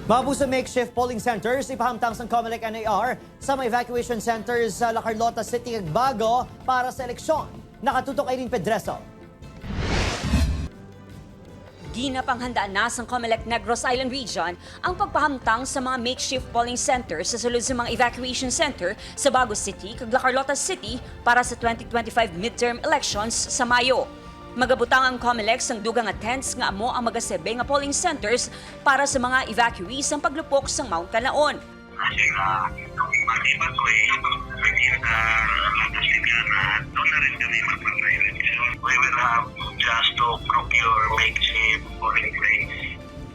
Mabu sa makeshift polling centers, ipahamtang sang COMELEC NAR sa mga evacuation centers sa La Carlota City ug Bago para sa eleksyon. Nakatutok, Aileen Pedreso. Ginapanghandaan na sang COMELEC Negros Island Region ang pagpahamtang sa mga makeshift polling centers sa sulod sa mga evacuation center sa Bago City kag La Carlota City para sa 2025 midterm elections sa Mayo. Magabutang ang COMELEC sang dugang nga tents nga amo ang magasilbi nga polling centers para sa mga evacuees sang paglupok sang Mount Kanlaon. Sila mag-evacuate within the La Castellana, doon na rin kami magpapa-election. We will have just to procure makeshift polling place.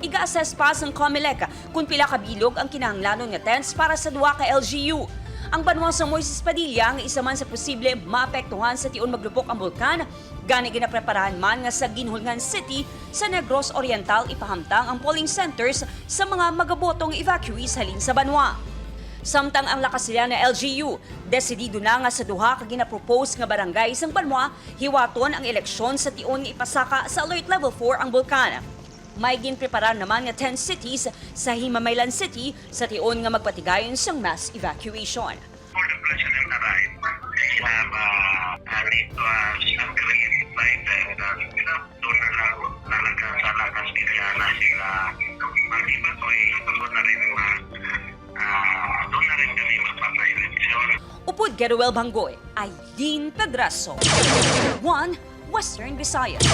Iga-assess pa sang COMELEC kung pila ka bilog ang kinahanglanon nga tents para sa duha ka LGU. Ang banwa sa Moises Padilla ang isa man sa posible maapektuhan sa tion maglupok ang bulkan, gani ginapreparahan man nga sa Guinobonhoan City sa Negros Oriental ipahamtang ang polling centers sa mga magabotong evacuees halin sa banwa. Samtang ang La Castellana LGU, desidido na nga sa duha ka ginapropose nga barangay sang banwa, hiwaton ang eleksyon sa tion nga ipasaka sa Alert Level 4 ang bulkan. May ginpreparar naman nga 10 cities sa Himamaylan City sa tion nga magpatigayon sang mass evacuation. For the president arrive, they have need to agreed by them that doon na lang talaga sa La Castellana sila mag-evacuate, doon na rin kami magpapa-election. Upod kay Ruel Banggoy, Aileen Pedraso. 1 Western Visayas.